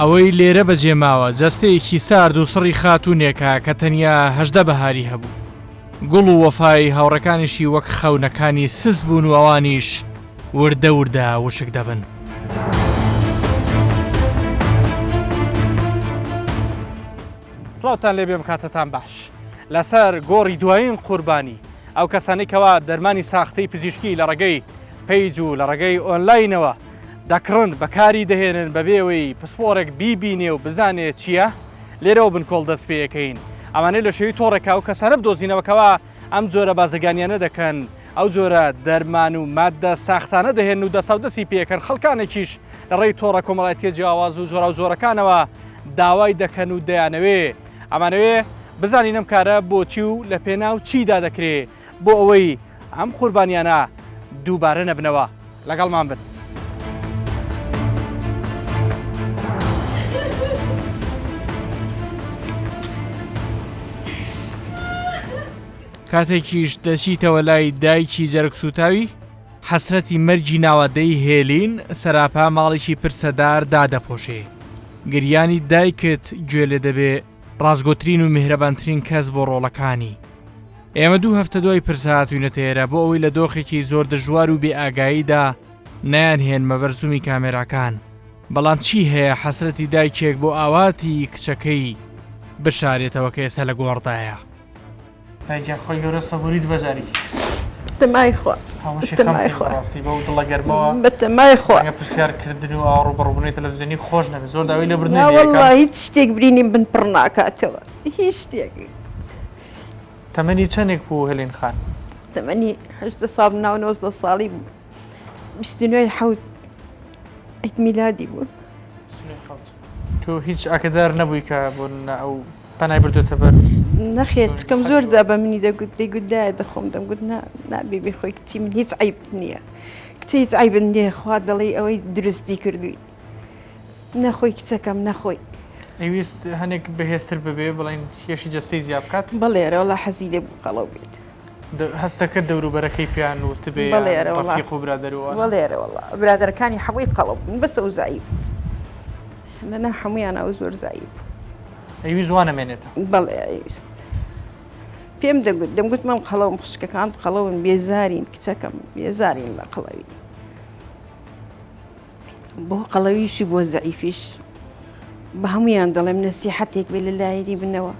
ئەوەی لێرە بەجێ ماوە جەستەیەکی سارد و سڕی خاتوونێکە کە تەنیا 18 بەهاری هەبوو. گوڵ و وەفای هاوڕێکانیشی وەک خەونەکانی سس بوون و ئەوانیش وردە وردە وشک دەبن. سڵاوتان لێبێ کاتتان باش. لەسەر گۆڕی دوایین قوربانی ئەو کەسانەی کەوا دەرمانی ساختەی پزیشکی لە ڕێگەی page و لە ڕێگەی ئۆنلاینەوە دەکڕن بەکاری دەهێنن بەبێ ئەوەی پسپۆڕێک بیبینێ و بزانێ چییە لێرەوە بنکۆڵ دەست پێەکەین ئەمانەی لە شێوی تۆڕێکا و کەسانە بدۆزینەوە کەوا ئەم جۆرە بازرگانیانە دەکەن ئەو جۆرە دەرمان و ماددە ساختانە دەهێن و دەساودەسی پێکەن خەڵکانێکیش لە ڕێی تۆڕە کۆمەڵایەتیە جیاواز و جۆراوجۆرەکانەوە داوای دەکەن و دەیانەوێ ئەمانەوێ بزانین ئەم کارە بۆچی و لە پێناو چیدا دەکرێ بۆ ئەوەی ئەم قوربانیانە دووبارە نەبنەوە لەگەڵمان بن. کاتێکیش دەچیتەوە لای دایکی جەرگ سووتاوی حەسرەتی مەرگی ناوادەی هێلین سەراپا ماڵێکی پرسەدار دادەپۆشێ گریانی دایکت گوێ لێ دەبێ ڕاستگۆترین و میهرەبانترین کەس بۆ ڕۆڵەکانی. ئێمە دوو هەفتە دوای پرسە هاتووینەتە ئێرە بۆ ئەوەی لە دۆخێکی زۆر دژوار و بێ ئاگاییدا نەیانهێنمە بەر زوومی کامێراکان. بەڵام چی هەیە حەسرەتی دایکێک بۆ ئاواتی کچەکەی بشارێتەوە کە ئێستا لە گۆڕدایە. دایکیان خۆی گەورە سەبوریت بەجاری تەمای خوا تەمای خوا ڕاستی بەو دڵە گەرمەوە بەتەمای خوا پرسیار کردن و ئاڕ و بەڕبوونەی تەلەڤزیۆنی خۆش نەبێت زۆر داوای لێبوردن والله هیچ شتێک برینی من پڕ ناکاتەوە هیچ شتێک. تەمەنی چەندێک بوو هێلین خان؟ تەمەنی هەژدە ساڵ ناو 19 ساڵی بوو بیست و حەوت عید میلادی بوو. تۆ هیچ ئاگادار نەبووی کە بۆ ئەو پەنای بردوێتە بەر؟ نەخێر چکەم زۆر جا بە منی دەگوت دەیگوت دایە دەخۆم دەمگوت نا نابێ بێ خۆی کچی من هیچ عیبت نییە کچی هیچ عیبت نییە خوا دەڵێی ئەوەی دروستی کردووی نەخۆی کچەکەم نەخۆی. ئەیویست هەنێک بەهێزتر ببێ بڵێن کێشی جەستەی زیاد بکات؟ بەڵێ ئەرێ وەڵا حەزی لێ بوو قەڵەو بێت. هەستەکرد دەوروبەرەکەی پێیان وتبێ بەڵێ ئەرێ وەڵا ڕەفیق و برادەر و ئەوانە؟ بەڵێ ئەرێ وەڵا برادەرەکانی حەمووی قەڵەو بوون بەس ئەو زەعیف بوو لەنا حەموویان ئەو زۆر زەعیف بوو. ئەیویست وا نەمێنێتەوە؟ بەڵێ ئەیویست. پێم دەگوت دەمگوت من قەڵەوم خوشکەکانت قەڵەون بێزارین کچەکەم بێزارین لە قەڵەوی. بۆ قەڵەویش و بۆ زەعیفیش بە هەموویان دەڵێم نەسیحەتێک بێ لە لایەنی منەوە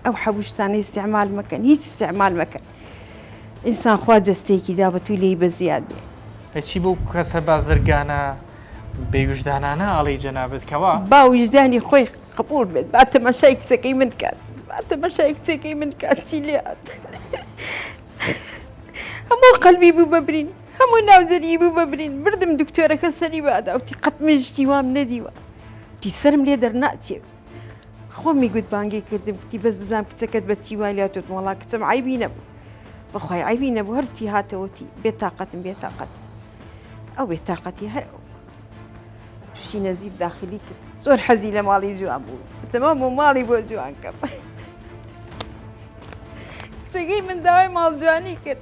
ئەو حەبوشتانە ئیستعمال مەکەن هیچ ئیستعمال مەکەن ئینسان خوا جەستەیەکی دا بە توی لێی بە زیاد بێ. ئەی چی بەو کەسە بازرگانە بێ ویژدانانە ئەڵێی جەنابت کەوا؟ با ویژدانی خۆی قبوڵ بێت با تەماشای کچەکەی من کات با تەماشای کچەکەی من کات چی لێ هات هەموو قەلبی بوو بە برین. هەموو ناودەری بوو بە برین بردم دکتۆرەکە سەری بادا وتی قەت من شتی وام نەدیوە وتی سەرم لێ دەرناچێ خۆمی گوت بانگی کردم وتی بەس بزان کچەکەت بە چی وای لاتوت وەڵا کچم عیبی نەبوو بەخوای عیبی نەبوو هەر وتی هاتەوەتی بێتاقەتم بێتاقەت ئەو بێتاقەتی هەر ئەو تووشی نەزیف داخلی کرد زۆر حەزی لە ماڵی جوان بوو تەمام بۆ ماڵی بۆ جوان کەم کچەکەی من داوای ماڵ جوانی کرد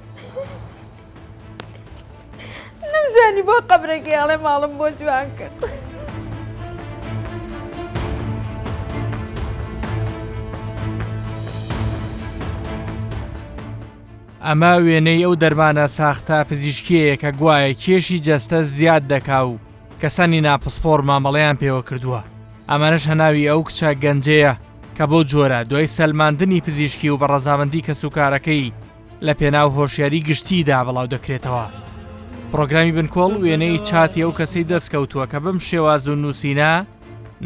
نەمزانی بۆ قەبرەکەی ئەڵێ ماڵم بۆ جوان کرد. ئەمە وێنەی ئەو دەرمانە ساختە پزیشکیەیە کە گوایە کێشی جەستە زیاد دەکا و کەسانی ناپسپۆڕ مامەڵەیان پێوە کردووە ئەمانەش هەناوی ئەو کچە گەنجەیە کە بەو جۆرە دوای سەلماندنی پزیشکی و بە ڕەزامەندی کەسوکارەکەی لە پێناو هۆشیاری گشتیدا بڵاو دەکرێتەوە. پڕۆگرامی بنکۆڵ وێنەی چاتی ئەو کەسەی دەستکەوتووە کە بەم شێواز و نووسینە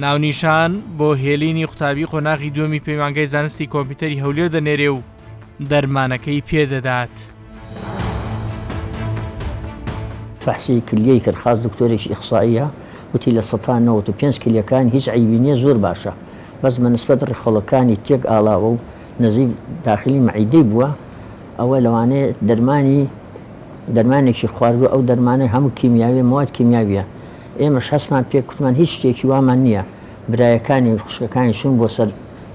ناونیشان بۆ هێلینی قوتابی قۆناغی دووەمی پەیمانگای زانستی کۆمپیوتەری هەولێر دەنێرێ و دەرمانەکەی پێدەدات. فەحسی کلیەی کرد خاس دکتۆرێکی ئیخسائیە وتی 95% کلیەکانی هیچ عەیبی نیە زۆر باشە بەس بە نسبەت ڕیخۆڵەکانی تێک ئاڵاوە و نەزیف داخلی مەعیدەی بووە ئەوە لەوانەیە دەرمانی دەرمانێکی خواردووە ئەو دەرمانە هەموو کیمیاویە مواد کیمیاویە ئێمەش هەستمان پێ کوتمان هیچ شتێکی وامان نییە برایەکانی و خوشکەکانی چوون بۆ سەر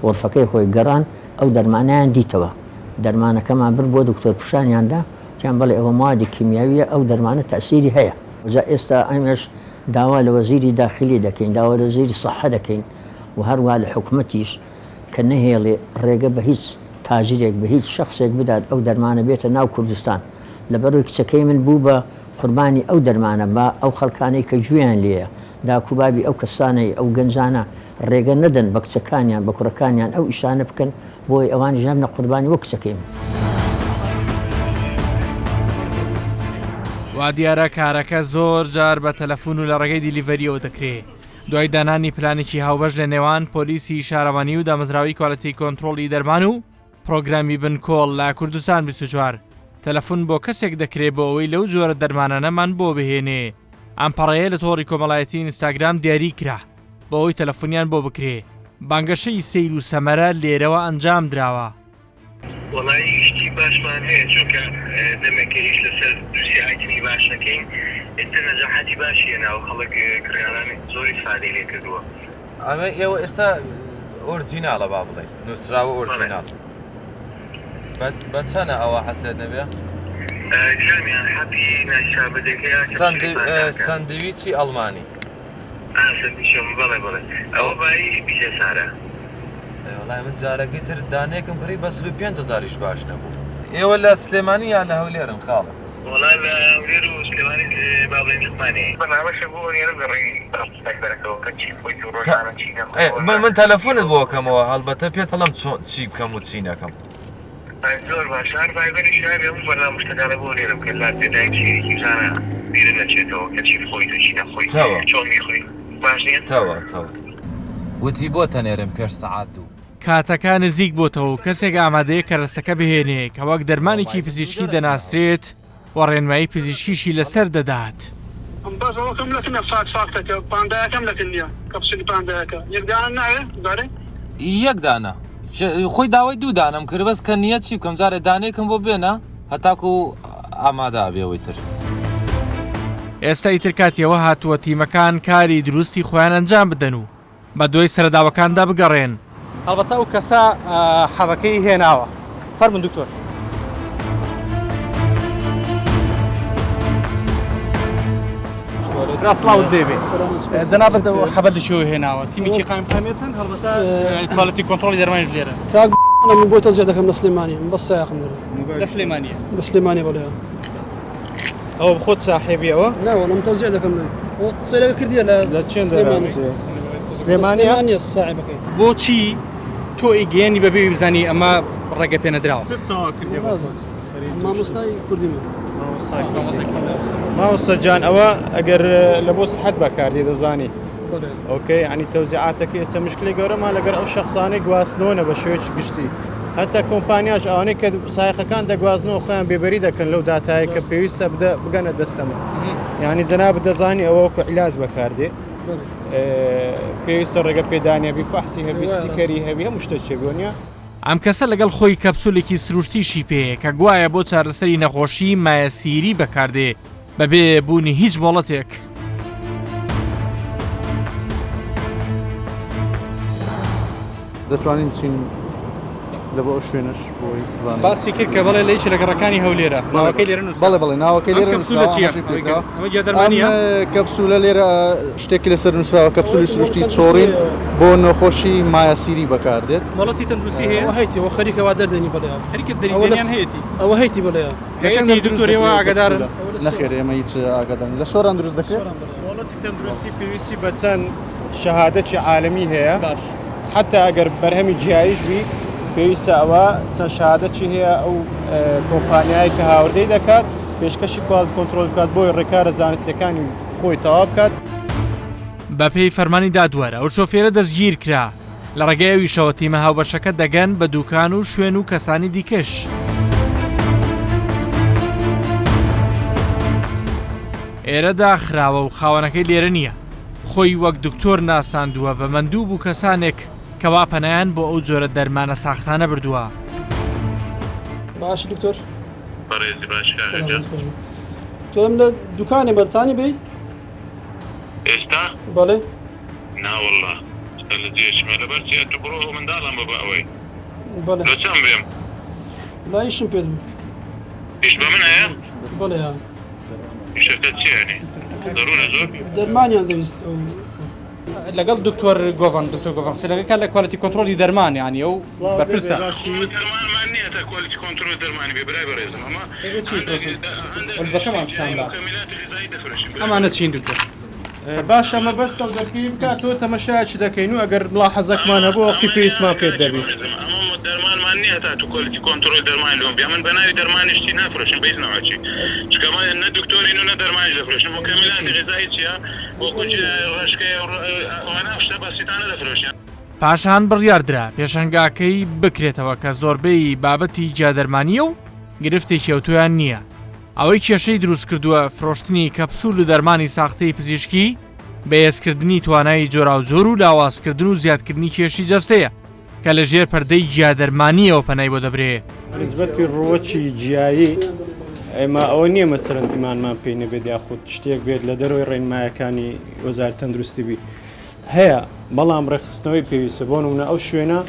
غۆرفەکەی خۆی گەڕان ئەو دەرمانەیان دیتەوە دەرمانەکەمان برد بۆ دکتۆر پیشانیان دا وتیان بەڵێ ئەوە موادی کیمیاویە ئەو دەرمانە تەئسیری هەیە جا ئێستا ئەمەش. داوا لە وەزیری داخلی دەکەین، داوا لە وەزیری سەحە دەکەین و هەروەها لە حکومەتیش کە نەهێڵێ ڕێگە بە هیچ تاجرێک، بە هیچ شەخسێک بدات ئەو دەرمانە بێتە ناو کوردستان. لەبەرئەوەی کچەکەی من بوو بە قوربانی ئەو دەرمانە، با ئەو خەڵکانەی کە گوێیان لێیە، داک و بابی ئەو کەسانەی، ئەو گەنجانە ڕێگە نەدەن بە کچەکانیان، بە کوڕەکانیان ئەو ئیشانە بکەن، بۆیە ئەوانیش نابنە قوربانی وەک کچەکەی من. وا دیارە کارەکە زۆر جار بە تەلەفون و لە ڕێگەی دیلیڤەریەوە دەکرێ. دوای دانانی پلانێکی هاوبەش لە نێوان پۆلیسی شارەوانی و دامەزراوەی کوالیتی کۆنترۆڵی دەرمان و پرۆگرامی بنکۆڵ لە کوردستان 24 تەلەفون بۆ کەسێک دەکرێ بۆ ئەوەی لەو جۆرە دەرمانانەمان بۆ بهێنێ. ئەم پەڕەیە لە تۆڕی کۆمەڵایەتی ئینستاگرام دیاری کرا بۆ ئەوەی تەلەفونیان بۆ بکرێ. بانگەشەی سەیر و سەمەرە لێرەوە ئەنجام دراوە. وەڵایی شتی باشمان هەیە چونکە دەمێکە ئیش لەسەر دوو سێ ئایتمی باش دەکەین ئیتر نەجاحەتی باشی هێناوە خەڵک کڕیارانی زۆر ئیسفادەی لێ کردووە. ئەمە ئێوە ئێستا ئۆرجیناڵە با بڵێین نووسراوە ئۆرجیناڵ بە چەنە ئەوە حەسێت نەبێ؟ کامیان حەبی نایسابدەکە یا کەپسولی پانداکە؟ سەندویچی ئەڵمانی. ئا سەندویچی ئەڵمانی بەڵێ بەڵێ ئەوە بایی 20 هەزارە. ئەی وەڵای من جارەکەی تر دانەیەکم کڕی بە 45 هەزاریش باش نەبوو. ئێوە لە سلێمانی یا لە هەولێرن خاڵە؟ وەڵا لە هەولێر و سلێمانی با بڵێین لقمان هەیە. بەرنامەشە بۆ ئەنێرم لە ڕێی ڤایبەرەکەوە کە چی بخۆیت و ڕۆژانە چی نەخۆی من من تەلەفۆنت بۆ ئەکەمەوە هەڵبەتە پێت ئەڵێم چۆن چی بکەم و چی نەکەم. ئەی زۆر باشە هەر ڤایبەریش هەبێ هەموو بەرنامە شتەکانت بۆ ئەنێرم کە لات بێ دایم سەیرێکی بزانە بیرت نەچێتەوە کە چی بخۆیت و چی نەخۆیت تەواو. چۆن بیخۆی باش نیە؟ تەواو تەواو. وتی بۆت ئەنێرم پێش سەعات دوو. کاتەکە نزیک بۆتەوە و کەسێک ئامادەیە کەرەستەکە بهێنێ کە وەک دەرمانێکی پزیشکی دەناسرێت و ڕێنمایی پزیشکیشی لەسەر دەدات. بەس ئەوەکەم لەکنە فاک فاکتەکە پاندایەکەم لەکن نیە کەپسولی پاندایەکە یەک دانە ناوێ جارێ؟ یەک دانە خۆی داوای دوو دانەم کرد بەس کە نییە چی بکەم جارێ دانەیەکم بۆ بێنە هەتاکو ئامادە ئەبێ ئەوەی تر. ئێستا ئیتر کاتی ئەوە هاتووە تیمەکان کاری دروستی خۆیان ئەنجام بدەن و بە دوای سەرەداوەکاندا بگەڕێن. هەڵبەتە ئەو کەسە حەبەکەی هێناوە. فەرموون دکتۆر. برا سڵاوت لێ بێ. جەنابت ئەو حەبە لە کوێوە هێناوە؟ تیمێکی قایمقامیەتن هەڵبەتە کوالیتی کۆنترۆڵی دەرمانیش لێرە. کاک من بۆ تەزیع دەکەم لە سلێمانی من بەس سایەقم لێرە. لە سلێمانیە؟ لە سلێمانی بەڵێ. ئەوە بخۆت ساحێبی ئەوە؟ نا وەڵا من تەوزیع دەکەم لێی. ئەوە قسەی لەگەڵ کردیە لە لە چێن سلێمانی. سلێمانیە؟ سلێمانیە ساحێبەکەی. بۆچی تۆ ئەیگەیەنی بەبێ ئەوەی بزانی ئەمە ڕێگە پێنەدراوە؟ چت تەواو کردیە بۆ خۆت؟ مامۆستای کوردی من. مامۆستای کوردی. مامۆستا جان ئەوە ئەگەر لە بۆ سحەت بەکاردێ دەزانی. ئۆکەی یانی تەوزیعاتەکەی ئێستا مشکلی گەورەمان لەگەر ئەو شخصانەی گواستنەوەنە بە شێوەیەکی گشتی هەتا کۆمپانیاش ئەوانەی کە سایقەکان دەگوازنەوە خۆیان بێبەری دەکەن لەو داتایە کە پێویستە بدە بگەنە دەستەمە یعنی جەناب دەزانی ئەوە وەکو عیلاج بەکاردێ پێویستە ڕێگە پێدانی هەبی فەحسی هەبی ستیکەری هەبی هەموو شتێک چێ بۆ نییە ئەم کەسە لەگەڵ خۆی کەپسولێکی سروشتیشی پێیە کە گوایە بۆ چارەسەری نەخۆشی مایەسیری بەکاردێ بەبێ بوونی هیچ مۆڵەتێک. دەتوانین بچین لە بۆ ئەو شوێنەش بۆی بزانین. باسی کرد کە بەڵێ لە یەکێ لە گەڕەکانی هەولێرە ناوەکەی لێرە نووسراوە. بەڵێ بەڵێ ناوەکەی ئەم لێرە کەپسولە نووسراوە چییە؟ ئاماژەی پێکراوە. ئەمە گیادەرمانییە؟ ئەم کەپسولە لێرە شتێکی لەسەر نووسراوە کەپسولی سروشتی چۆڕین بۆ نەخۆشی مایەسیری بەکاردێت. مۆڵەتی تەندروستی هەیە؟ ئەوە هەیتی ئەوە خەریکە وا دەردێنی بەڵێ. خەریکە دەریدێنیان هەیەتی. ئەوە هەیتی بەڵێ. هەیەتی دکتۆر ئێوە ئاگادارن؟ نەخێر ئێمە هیچ ئاگادار نین. لە سۆران دروست دەکرێت؟ مۆڵەتی تەندروستی پێویستی بە چەند شەهادەکی عالەمی هەیە باش. حەتا ئەگەر بەرهەمی جیاییش بی پێویستە ئەوە چەند شەهادەکی هەیە ئەو کۆمپانیای کە هاوردەی دەکات پێشکەشی کوالیتی کۆنترۆل بکات بۆی ڕێکارە زانستیەکانی خۆی تەواو بکات. بەپێی فەرمانی دادوەر ئەو شۆفێرە دەستگیرکرا. لە ڕێگەی ئەویشەوە تیمە هاوبەشەکە دەگەن بە دوکان و شوێن و کەسانی دیکەش. ئێرە داخراوە و خاوەنەکەی لێرە نییە. خۆی وەک دکتۆر ناساندووە بە مەندوب و کەسانێک کەوا پەنایان بۆ ئەو جۆرە دەرمانە ساختانە بردووە. باشی دکتۆر؟ بەڕێزی باش کاکە جان. سەلامەت خۆش بی. تۆ لە دوکانێ بەرتانی بی؟ ئێستا؟ بەڵێ. ناوەڵا ئێستا لە جێیەکمە لەبەر چی ئەتوو بڕۆ ئەو منداڵەم بە بە ئەوەی بەڵێ. لۆ چەم بێم؟ وەڵا ئیشم پێت بوو. ئیش بە من هەیە؟ بەڵێ ها. ئیشەکە چیە یانی زەرورە زۆر؟ دەرمانیان دەویست ئەو. لەگەڵ دکتۆر گۆڤەند دکتۆر گۆڤەند قسەی لەگەڵ کات لە quality control ی دەرمان یانی ئەو بەرپرسە. خۆ دەرمانمان نیە تا quality control دەرمانی بێ برای بەڕێزم ئەمە ئێ چی هەندێک فرۆشن هەندێک عولبەکەمان پیشان جیایی با مکملات غذایی دەفرۆشین برای ئەمانە بەڕێزم. چین دکتۆر؟ باشە مەبەستە و دەرگیری بکات تۆ تەمەشایەکی دەکەین و ئەگەر مڵاحەزەکمان هەبوو وەختی ئەمە پێویستمان پێت کاکی دەبی. بەڕێزم ئەمە دەرمانمان نیە تا تو quality control دەرمانی لۆم بی ئەمن بەناوی دەرمانی شتی نافرۆشم بە هیچ نەوعەکی چونکە ئەمە نە دکتۆرین و نە دەرمانیش دەفرۆشن مکملات غذایی چیە وەکو ڕەشکەیە و ئەوانە ئەو شتە بەسیتانە دەفرۆشن. پاشان بڕیاردرا پێشەنگاکەی بکرێتەوە کە زۆربەی بابەتی گیادەرمانییە و گرفتێکی ئەوتۆیان نییە. ئەوەی کێشەی دروستکردووە فرۆشتنی کەپسول و دەرمانی ساختەی پزیشکی، بەهێزکردنی توانای جۆراوجۆر و لاوازکردن و زیادکردنی کێشی جەستەیە کە لە ژێر پەردەی گیادەرمانییەوە پەنای بۆ دەبرێ. نسبەتی ڕووەکی جیایی ئێمە ئەوە نییە مەسەلەن ئیمانمان پێی نەبێت یاخود شتێک بێت لە دەرەوەی ڕێنمایەکانی وەزارەتی تەندروستی بی هەیە بەڵام ڕێکخستنەوەی پێویستە بۆ نمونە ئەو شوێنە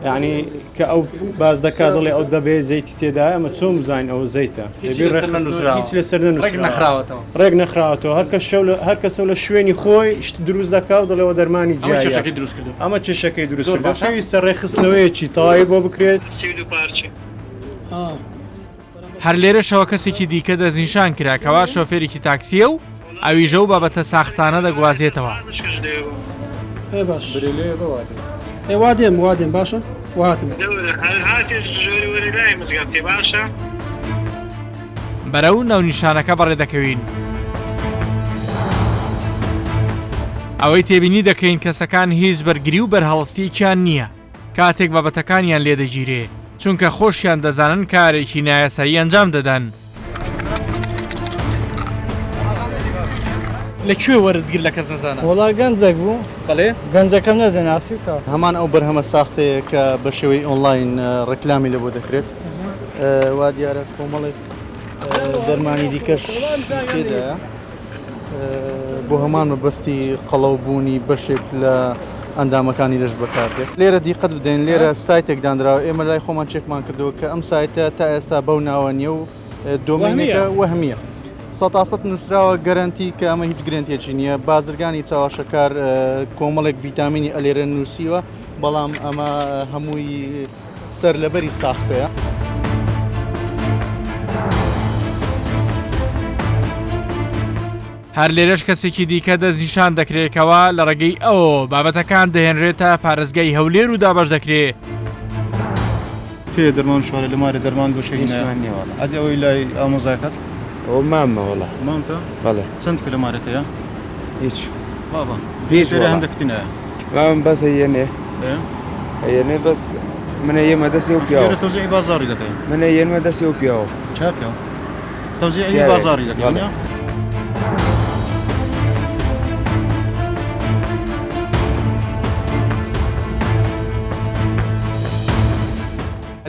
یعنی کە ئەو باز دەکات دەڵێ ئەو دەبێ زەیتی تێدایە ئەمە چۆن بزانین ئەوە زەیتە هیچ لەسەر نەنووسراوە. هیچ لەسەر ڕێک نەنووسراوە نەخراوەتەوە. ڕێک نەخراوەتەوە هەر کەس شەو لە- هەر کەسە لە شوێنی خۆی شت دروست دەکا و دەڵێ ئەوە دەرمانی ئەمە جیایە کێشەکەی دروست کردووە. ئەمە کێشەکەی دروست زۆر کردووە باشە. پێویستە ڕێکخستنەوەیەکی تەواوی بۆ بکرێت. 32 پارچە. هەر لێرەشەوە کەسێکی دیکە دەستنیشان کرا کەوا شۆفێرێکی تاکسییە و ئەویش ئەو بابەتە ساختانە دەگوازێتەوە. بەرەو ناونیشانەکە بەڕێدەکەوین. ئەوەی تێبینی دەکەین کەسەکان هیچ بەرگری و بەرهەڵستییەکیان نییە کاتێک بابەتەکانیان لێدەگیرێ، چونکە خۆشیان دەزانن کارێکی نایاسایی ئەنجام دەدەن. لە کوێ وەرت گرت لە کەس نەزانە؟ وەڵا گەنجێک بوو. بەڵێ. گەنجەکەم نەدەناسی و تا. هەمان ئەو بەرهەمە ساختەیە کە بە شێوەی ئۆنلاین ڕێکلامی لە بۆ دەکرێت. وا دیارە کۆمەڵێک دەرمانی دیکەش تێدایە بۆ هەمان مەبەستی قەڵەوبوونی بەشێک لە ئەندامەکانی لەش بەکاردێت. لێرە دیقەت بدەین لێرە سایتێک دانراوە ئێمە لای خۆمان چێکمان کردەوە کە ئەم سایتە تا ئێستا بەو ناوە نییە و دۆمێنەکە وەهمیە. سەتاسەد نووسراوە گەرەنتی کە ئەمە هیچ گرنتێکی نییە بازرگانی چاواشەکار کۆمەڵێک ڤیتامینی ئەلێرە نووسیوە بەڵام ئەمە هەمووی سەرلەبەری ساختەیە. هەر لێرەش کەسێکی دیکە دەستنیشان دەکرێت کەوا لە ڕێگەی ئەوەوە بابەتەکان دەهێنرێتە پارێزگای هەولێر و دابەش دەکرێ. کێ دەرمان شوارە لە مارێ دەرمان بۆ شەهی نایە نیە وەڵا. ئەدی ئەوەی لای ئامۆزاکەت؟ ئەوە ماممە وەڵا. مامتە؟ بەڵێ. چەند کە لە مارێت هەیە؟ هیچ. بابا هیچ لێرە وەڵا. هەندەک تینایە. مامم بەس هەیەنێ. ئێ؟ هەیەنێ بەس من ئەیەمە دەستی ئەو پیاوە. لێرە تەوزیعی بازاڕی دەکەی. من ئەیەنمە دەستی ئەو پیاوە. چا پیاو؟ تەوزیعی بازاڕی دەکەی وەنیە؟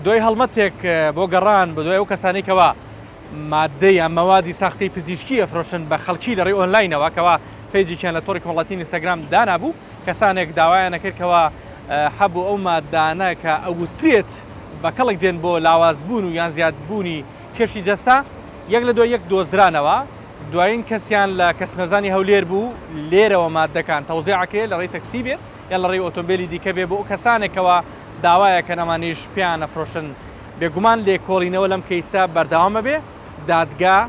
دوای هەڵمەتێک بۆ گەڕان بە دوای ئەو کەسانەی کەوا ماددەی یان مەوادی ساختەی پزیشکی ئەفرۆشن بە خەڵکی لە ڕێی ئۆنلاینەوە کەوا پەیجێکیان لە تۆڕی کۆمەڵاتی ئینستاگرام دانابوو کەسانێک داوایان ئەکرد کەوا حەب و ئەو ماددانە کە ئەوترێت بە کەڵک دێن بۆ لاوازبوون و یان زیادبوونی کێشی جەستە یەک لە دوای یەک دۆزرانەوە، دوایین کەسیان لە کەسنەزانی هەولێر بوو، لێرەوە ماددەکان تەوزیع ئەکرێ لە ڕێی تەکسی بێت یان لە ڕێی ئۆتۆمبێلی دیکە بێ بۆ کەسانێک کەوا داوایەکەن ئەمانیش پێیان ئەفرۆشن، بێگومان لێکۆڵینەوە لەم کەیسە بەردەوام ئەبێ، دادگا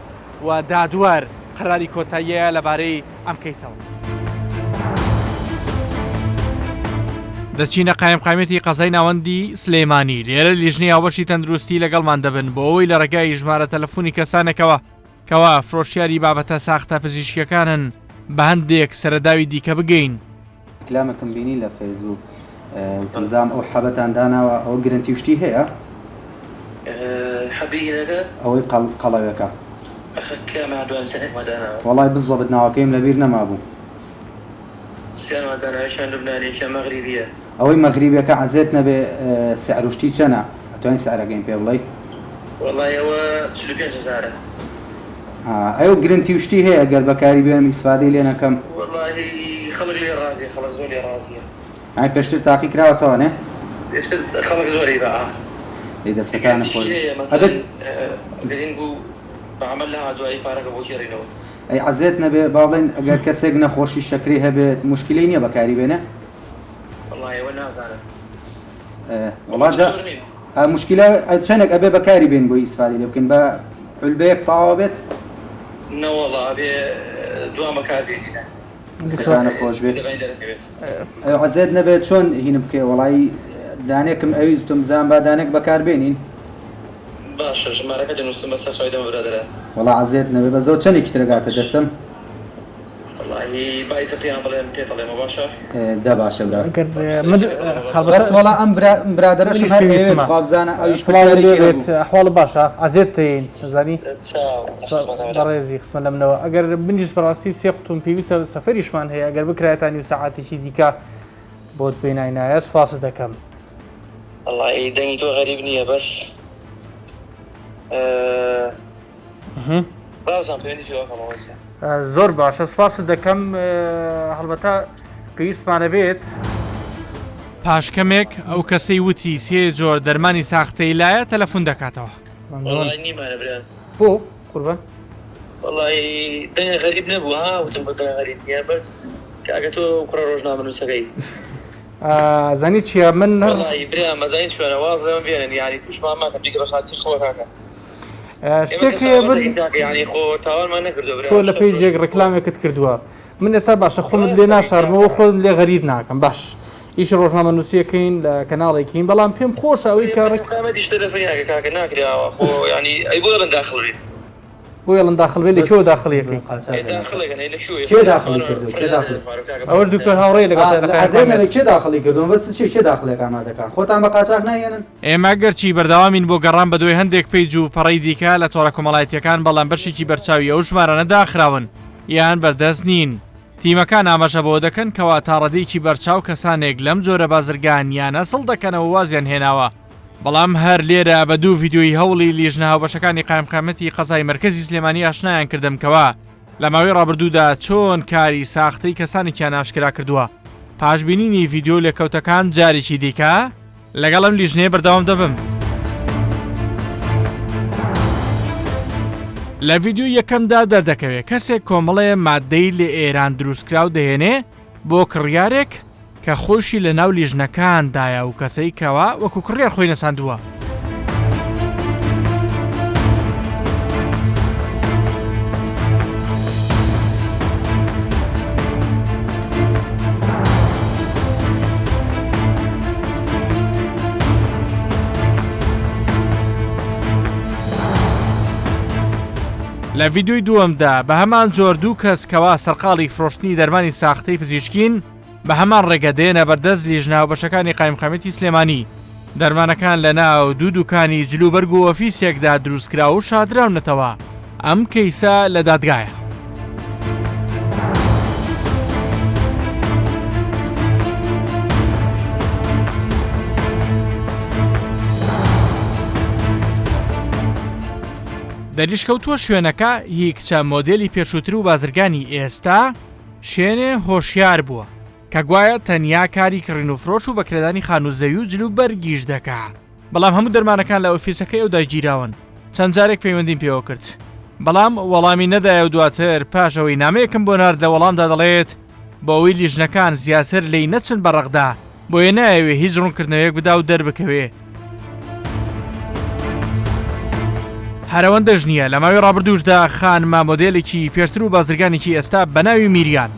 و دادوەر قەراری کۆتاییە لەبارەی ئەم کەیسەوە. دەچینە قایمقامیەتی قەزای ناوەندی سلێمانی، لێرە لیژنەی هاوبەشی تەندروستی لەگەڵمان دەبن بۆ ئەوەی لە ڕێگای ژمارە تەلەفۆنی کەسانێکەوە کەوا فرۆشیاری بابەتە ساختە پزیشکیەکانن بە هەندێک سەرەداوی دیکە بگەین. ریکلامەکم بینی لە فەیسبوک وتم زام ئەو حەبەتان داناوە ئەوە گرنتی و شتی هەیە؟ حەبی هینەکە؟ ئەوەی قەڵەوێکە. ئەخە کامیان دوانە سێیانمان داناوە؟ وەڵای بزەبت ناوەکەیم لەبیر نەمابوو. سیانمان داناوە یەکیان لوبنانیە یەکیان مەغریبیە. ئەوەی مەغریبیەکە عەزێت نەبێ سعر و شتی چەنە ئەتوانی سعرەکەیم پێ بڵێی؟ وەڵای ئەوە 45 هەزارە. ها ئەیوە گرنتی و شتی هەیە گەر بەکاری بێنم ئیسفادەی لێ نەکەم؟ وەڵاهی خەڵک لێی ڕازیە خەڵک زۆر لێی ڕازیە. ئای پێشتر تاقی کراوەتەوە نێ؟ پێشتر خەڵک زۆر ئەیبا ئا. دەی دەستەکانت گرنتیشی خۆش هەیە ئەبێت مەسەلەن گرنگ بوو. بە عەمەل نەهاتووە ئەی پارەکە بۆ گێڕینەوە. ئەی عەزێت نەبێ با بڵێین ئەگەر کەسێک نەخۆشی شەکرەی هەبێت موشکیلەی نیە بەکاری بێنێ؟ وەڵای ئەوە نازانم. وەڵا جا موشکیلە چەنێک ئەبێ بەکاری بێن بۆی ئیسفادەی لێ بکەین بە عولبەیەک تەواو بێت؟ نەوەڵا ئەبێ دوان بەکار بێنینە. دەستەکانت خۆش بێت عەزێت نەبێت چۆن هینم بکەی وەڵایی دانێکم ئەویست وتم بزانم با دانێک بەکار بێنین. باشە ژمارەکە دەنووسم بەسەر چاوی دەمە برادەرە. وەڵا عەزێت نەبێ بەس ئەو چەنێکی تر ئەگاتە دەسم؟ وەڵاهی با ئیسە پێیان بڵێم پێت ئەڵێمەوە باشە؟ دە باشە برا بەس وەڵا ئەم برادەرەشم هەر ئەیەوێت خوا بزانە ئەویش پرسیارێکی هەبوو. ئەحواڵت باشە عەزێت دەین ئەزانی بەڕێزی خسمە لە منەوە ئەگەر منیش بەڕاستی سێ قوتوم پێویستە سەفەریشمان هەیە ئەگەر بکرایە تا نیو سەعاتێکی دیکە بۆت بێناینایە سوپاست دەکەم. وەڵاهی دەنگی تۆ غەریب نییە بەس بازم پەیوەندی پێوەکەمەوە ئێستا. زۆر باشە سپاست دەکەم هەڵبەتە پێویستمانە بێت. پاش کەمێک ئەو کەسەی وتی سێ جۆر دەرمانی ساختەی لایە تەلەفون دەکاتەوە. وەڵای نیمانە برام. بۆ قوربان؟ وەڵای دەنگە غەریب نەبوو ها وتم بۆ دەنگە غەریب نییە بەس کاکە تۆ کوڕە ڕۆژنامەنووسەکەی. زانی چییە من وەڵای برام ئەزانی چۆنە واز لەمە بێنن یانی تووشمان ماکەن بیکە بە خاتری خوا کاکە. شتێک هەیە من تۆ لە پەیجێک ڕیکلامێکت کردووە من ئێستا باشە خۆمت لێ ناشارمەوە خۆم لێ غەریب ناکەم باش ئیشی ڕۆژنامە نووسیەکەین لە کەناڵێکین بەڵام پێم خۆشە ئەوەی کە ڕێک بۆ یەڵن داخل بێ لە کوێوە داخڵی ئەکەی؟ کێ داخڵی کردووە؟ کێ داخڵی؟ ئەوەش دکتۆر هاوڕێی لەگەڵ عەزێت نەبێ کێ داخڵی کردووە؟ مەبەستت چیە کێ داخڵێک ئامادەکان؟ خۆتان بە قاچاخ ناهێنن؟ ئێمە گەرچی بەردەوامین بۆ گەڕان بەدوای هەندێک پەیج و پەڕەی دیکە لە تۆڕە کۆمەڵایەتییەکان بەڵام بەشێکی بەرچاوی ئەو ژمارانە داخراون یان بەردەست نین. تیمەکان ئاماژە بەوە دەکەن کەوا تاڕادەیەکی بەرچاو کەسانێک لەم جۆرە بازرگانییانە سڵ دەکەنەوە وازیان هێناوە، بەڵام هەر لێرە بە دوو ڤیدیۆی هەوڵی لیژنە هاوبەشەکانی قایمقامیەتی قەزای مەرکەزی سلێمانی ئاشنایان کردم کەوا لە ماوەی ڕابردوودا چۆن کاری ساختەی کەسانێکیان ئاشکرا کردووە. پاش بینینی ڤیدیۆ لێکەوتەکان جارێکی دیکە لەگەڵ ئەم لیژنەیە بەردەوام دەبم. لە ڤیدیۆی یەکەمدا دەردەکەوێ کەسێک کۆمەڵێ ماددەی لە ئێران دروستکراو دەهێنێ بۆ کڕیارێک کە خۆیشی لە ناو لیژنەکاندایە و کەسەی کەوا وەکو کڕیار خۆی نەساندووە. لە ڤیدیۆی دووەمدا بە هەمان جۆر دوو کەس کەوا سەرقاڵی فرۆشتنی دەرمانی ساختەی پزیشکین بە هەمان ڕێگە دێنە بەردەست لیژنە هاوبەشەکانی قایمقامیەتی سلێمانی، دەرمانەکان لە ناو دوو دوکانی جلوبەرگ و ئۆفیسێکدا دروستکراو و شاردراونەتەوە، ئەم کەیسە لە دادگایە. دەریشکەوتووە شوێنەکە هی کچە مۆدێلی پێشووتر و بازرگانی ئێستا، شێنێ هۆشیار بووە کە گوایە تەنیا کاری کڕین و فرۆش و بەکرێدانی خانوو زەوی و جل و بەرگیش دەکا بەڵام هەموو دەرمانەکان لە ئۆفیسەکەی ئەودا گیراون چەند جارێک پەیوەندیم پێوە کرد بەڵام وەڵامی نەدایە و دواتر پاش ئەوەی نامەیەکم بۆ نارد لە وەڵامدا دەڵێت بۆ ئەوەی لیژنەکان زیاتر لێی نەچن بە ڕەقدا بۆیە نایەوێ هیچ ڕوونکردنەوەیەک بدا و دەربکەوێ. هەر ئەوەندەش نییە، لە ماوەی ڕابردووشدا خانمە مۆدێلێکی پێشتر و بازرگانێکی ئێستا بە ناوی میریان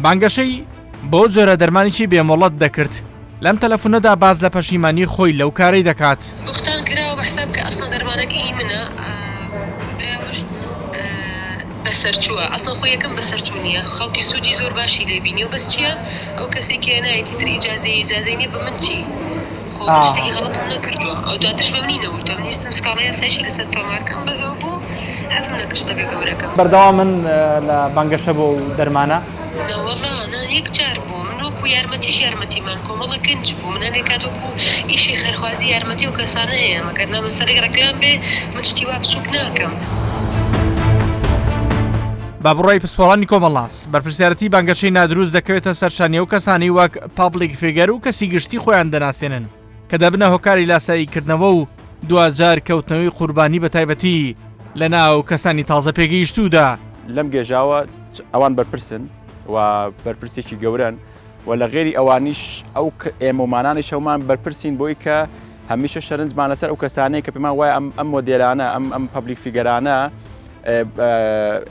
بانگەشەی بۆ جۆرە دەرمانێکی بێ مۆڵەت دەکرد، لەم تەلەفونەدا باس لە پەشیمانی خۆی لەو کارەی دەکات. بوختان کراوە بە حساب کە ئەسڵەن دەرمانەکە هی منە دوایەوەش بەسەرچووە ئەسڵەن خۆ یەکەم بەسەرچوو نییە خەڵکی سوودی زۆر باشی لێ بینیوە بەس چییە ئەو کەسەی کە هێنایەتی تر ئیجازەی ئیجازەی نییە بە من چی خۆ من شتێکی غەڵەتم نەکردووە ئەو دواترش بە منی نەوتووە من ویستم سکاڵای یاسایشی لەسەر تۆمار کەم بەس ئەوە بوو حەزم نەکرد شتەکە گەورە کەم. بەردەوامن لە بانگەشە بۆ ئەو دەرمانە؟ نەوەڵا نا یەک جار بوو من وەکو یارمەتیش یارمەتیمان کۆمەڵە گەنج بوو من هەنێ کات وەکو ئیشی خێرخوازی یارمەتی ئەو کەسانە ئەیەم ئەگەر نا مەسەلەی ڕێکلام بێ من شتی وا بچوک ناکەم. بە بڕوای پسپۆڕانی کۆمەڵناس، بەرپرسیارەتی بانگەشەی نادروست دەکەوێتە سەر شانی ئەو کەسانەی وەک public figure و کەسی گشتی خۆیان دەناسێنن کە دەبنە هۆکاری لاساییکردنەوە و دواجار کەوتنەوەی قوربانی بەتایبەتی. لە ناو کەسانی تازە پێگەیشتوودا. لەم گێژاوە ئەوان بەرپرسن و بەرپرسێکی گەورەن و لە غێری ئەوانیش ئەو ئێمەمانانیش هەومان بەرپرسین بۆی کە هەمیشە شەرنجمان لەسەر ئەو کەسانەیە کە پێمان وایە ئەم ئەم مۆدێلانە ئەم ئەم public figure انە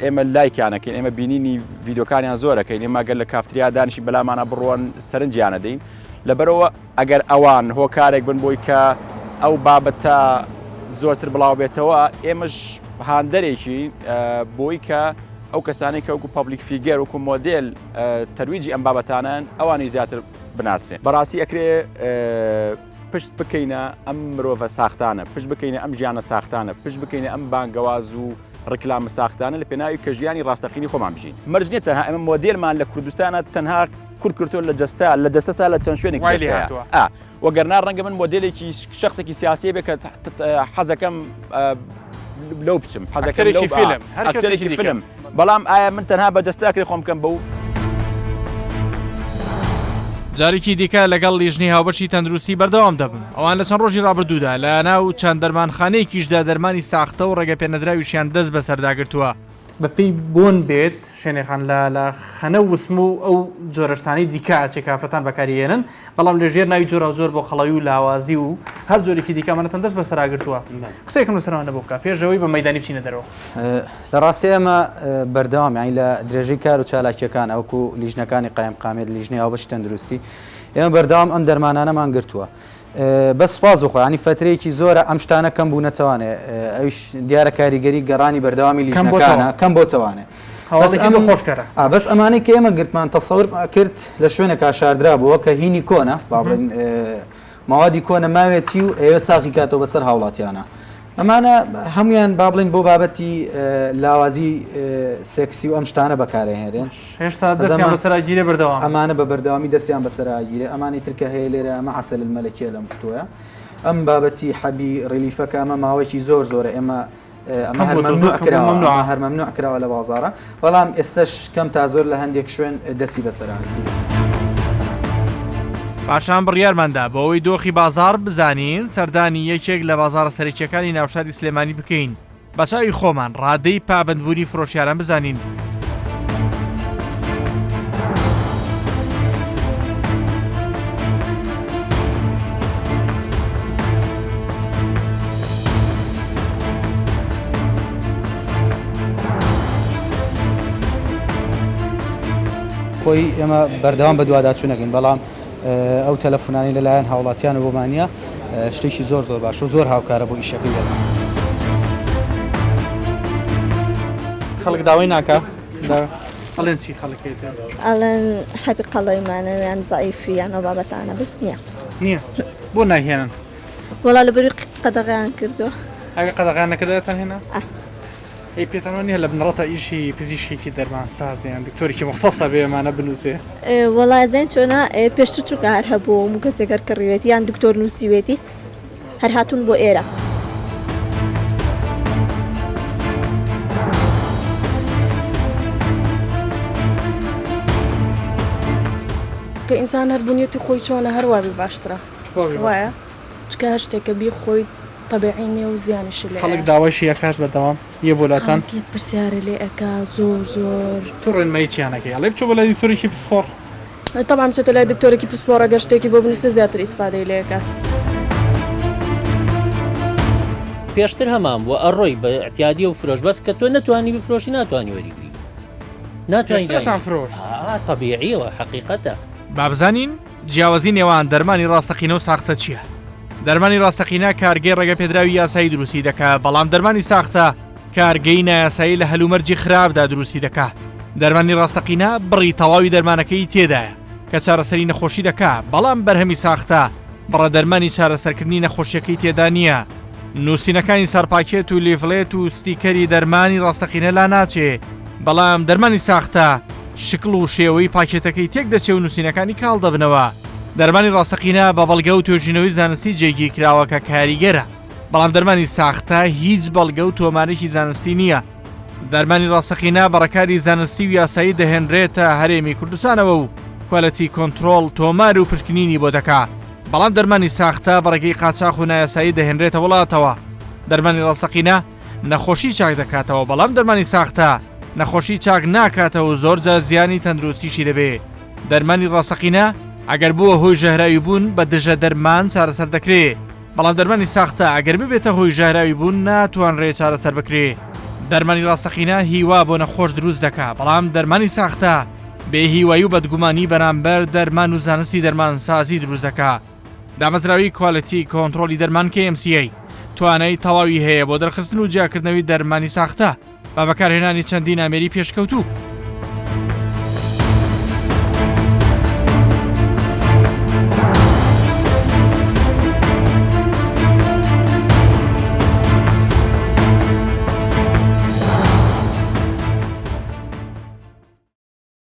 ئێمە لایکیانەکەین ئێمە بینینی ڤیدۆکانیان زۆرەکەین ئێمە گەر لە کافتریا دانیشی بەلامانە بڕۆن سەرنجیانە دەین لەبەرەوە ئەگەر ئەوان هۆکارێک بن بۆی کە ئەو بابەتە زۆرتر بڵاو بێتەوە ئێمەش هاندەرێکی بۆی کە ئەو کەسانەی کە وەکو public figure وەکو مۆدێل تەرویجی ئەم بابەتانەن ئەوانی زیاتر بناسرێن بەڕاستی ئەکرێ پشت بکەینە ئەم مرۆڤە ساختانە پشت بکەینە ئەم ژیانە ساختانە پشت بکەینە ئەم بانگەواز و ڕیکلامە ساختانە لە پێناوی کە ژیانی ڕاستەقینی خۆمان بژین مەرج نییە تەنها ئەمە مۆدێلمان لە کوردستانە تەنها کورت کردووە لە جەستە لە جەستە سا لە چەند شوێنێکی وای لێ جەستەیە. هاتووە. ئا وەگەرنا ڕەنگە من مۆدێلێکی شخصێکی سیاسی بێ کە حەزەکەم لەو بچم حەزەکەم لەو ئەکتەرێکی فیلم، هەر کەسێکی ئەکتەرێکی دیکە. فیلم بەڵام ئایا من تەنها بە جەستە ئەکرێ خۆم بکەم بەو جارێکی دیکە لەگەڵ لیژنەی هاوبەشی تەندروستی بەردەوام دەبم ئەوان لە چەند ڕۆژی ڕابردوودا لە ناو چەند دەرمانخانەیەکیشدا دەرمانی ساختە و ڕێگەپێنەدراویشیان دەست بەسەرداگرتووە. بەپێی بۆن بێت شێنێ خان لە لە خەنە و وسم و ئەو جۆرە شتانەی دیکە ئەچێ کە ئافرەتان بەکاری ئێنن بەڵام لە ژێر ناوی جۆراوجۆر بۆ قەڵەوی و لاوازی و هەر جۆرێکی دیکە ئەمانەتان دەست بەسەرا گرتووە قسەیەکم لەسەر ئەوانە بۆ بکە پێش ئەوەی بە مەیدانی بچینە دەرەوە. لە ڕاستی ئێمە بەردەوام یانی لە درێژەی کار و چالاکییەکان وەکو لیژنەکانی قایمقامیەت لیژنەی هاوبەشی تەندروستی ئێمە بەردەوام ئەم دەرمانانەمان گرتووە بەس سوپاس بۆ خوا یانی فەترەیەکی زۆرە ئەم شتانە کەم بوونەتەوانێ ئەویش دیارە کاریگەری گەڕانی بەردەوامی لیژنەکانە کەم بۆتەوانێ بەس ئەم خۆشکەرە بەس ئەمانەی کە ئێمە گرتمان تەسەور کرد لە شوێنێکا شاردرابووە کە هینی کۆنە با بڵێن مەوادی کۆنە ماوێتی و ئەیەوێ ساغی کاتەوە بەسەر هاوڵاتیانە ئەمانە هەمویان با بڵێن بۆ بابەتی لاوازی سێکسی و ئەم شتانە بەکارەهێنرێن هێشتا دەستیان بەسەرا گیرێ بەردەوام. ئەمانە بە بەردەوامی دەستیان بەسەرا گیرێ ئەمانی تر کە هەیە لێرە ئەمە عسل الملکیە لەم قوتووە ئەم بابەتی حەبی ڕیلیفە کە ئەمە ماوەیەکی زۆر زۆرە ئێمە ئەمە هەر مەمنوع کراوە ئەمە هەر مەمنوع کراوە لە بازاڕە بەڵام ئێستش کەم تا زۆر لە هەندێک شوێن دەستی بەسەرا گیرێ. پاشان بڕیارماندا بۆ ئەوەی دۆخی بازاڕ بزانین سەردانی یەکێک لە بازاڕە سەرەکییەکانی ناوشاری سلێمانی بکەین. بە چاوی خۆمان ڕادەی پابەندبوونی فرۆشیاران بزانین. خۆی ئێمە بەردەوام بەدواداچوونەکەین بەڵام ئەو تەلەفونانەی لەلایەن هاوڵاتیانەوە بۆمان نییە شتێکی زۆر زۆر باشە و زۆر هاوکارە بۆ ئیشەکەی ئێمە. خەڵک داوای ناکا؟ ئەڵێن چی خەڵک هەیە؟ ئەڵێن حەبی قەڵەویمانە یان زەعیفی یان ئەو بابەتانە بەس نییە. نییە؟ بۆ نایهێنن؟ وەڵا لەبەروی قەدەغەیان کردووە. ئەگەر قەدەغەیان نەکردایەتان هێنا؟ ئەی پێتان وا نییە لە بنەڕەتا ئیشی پزیشکێکی دەرمانساز یان دکتۆرێکی موختەسە بێ ئەمانە بنووسێ؟ وەڵا ئەزانی چۆنە پێشتر چونکە هەر هەبوو هەموو کەسێک هەر کڕیوێتی یان دکتۆر نووسیوێتی هەر هاتوون بۆ ئێرە. کە ئینسان هەر بنیەتی خۆی چۆنە هەر وابێ باشترە وایە چونکە هەر شتێک کە بیخۆیت تەبیعی نیە و زیانیشی لێیە. خەڵک داوایشی ئەکات بەردەوام یە بۆ لاتان. خەڵک یەک پرسیارێ لێ ئەکا زۆر زۆر. تۆ ڕێنمایی چیان ئەکەی ئەڵێی بچۆ بۆ لای دکتۆرێکی پسپۆڕ. تەبعەن بچێتە لای دکتۆرێکی پسپۆڕ ئەگەر شتێکی بۆ بنوسێ زیاتر ئیسفادەی لێ ئەکات. پێشتر هەمان بووە ئەڕۆی بە ئیعتیادیە و فرۆش بەس کە تۆ نەتوانی بفرۆشی ناتوانی وەریگری ناتوانی پێشترتان فرۆشت. ئا تەبیعیەوە حەقیقەتە. با بزانین جیاوازی نێوان دەرمانی ڕاستەقینە و ساختە چییە؟ دەرمانی ڕاستەقینە کارگەی ڕێگەپێدراوی یاسایی دروستی دەکا، بەڵام دەرمانی ساختە کارگەی نایاسایی لە هەلومەرجی خراپدا دروستی دەکا. دەرمانی ڕاستەقینە بڕی تەواوی دەرمانەکەی تێدایە کە چارەسەری نەخۆشی دەکا، بەڵام بەرهەمی ساختە بڕە دەرمانی چارەسەرکردنی نەخۆشیەکەی تێدا نییە. نووسینەکانی سەر پاکێت و لیفلێت و ستیکەری دەرمانی ڕاستەقینە لاناچێ، بەڵام دەرمانی ساختە شکڵ و شێوەی پاکێتەکەی تێک دەچێ و نووسینەکانی کاڵ دەبنەوە. دەرمانی ڕاستەقینە بە بەڵگە و توێژینەوەی زانستی جێگیر کراوە کە کاریگەرە، بەڵام دەرمانی ساختە هیچ بەڵگە و تۆمارێکی زانستی نییە. دەرمانی ڕاستەقینە بە ڕێکاری زانستی و یاسایی دەهێنرێتە هەرێمی کوردستانەوە و quality control تۆمار و پشکنینی بۆ دەکا، بەڵام دەرمانی ساختە بە ڕێگەی قاچاخ و نایاسایی دەهێنرێتە وڵاتەوە. دەرمانی ڕاستەقینە. نەخۆشی چاک دەکاتەوە بەڵام دەرمانی ساختە نەخۆشی چاک ناکاتەوە و زۆر جار زیانی تەندروستیشی دەبێ. دەرمانی ڕاستەقینە ئەگەر بووە هۆی ژەهراوی بوون بە دژە دەرمان چارەسەر دەکرێ بەڵام دەرمانی ساختە ئەگەر ببێتە هۆی ژەهراوی بوون ناتوانرێ چارەسەر بکرێ. دەرمانی ڕاستەقینە هیوا بۆ نەخۆش دروست دەکا بەڵام دەرمانی ساختە بێ هیوایی و بەدگومانی بەرامبەر دەرمان و زانستی دەرمانسازی دروست دەکا. دامەزراوی کوالیتی کۆنتڕۆڵی دەرمان KMCA توانای تەواوی هەیە بۆ دەرخستن و جیاکردنەوەی دەرمانی ساختە بە بەکارهێنانی چەندین ئامێری پێشکەوتوو.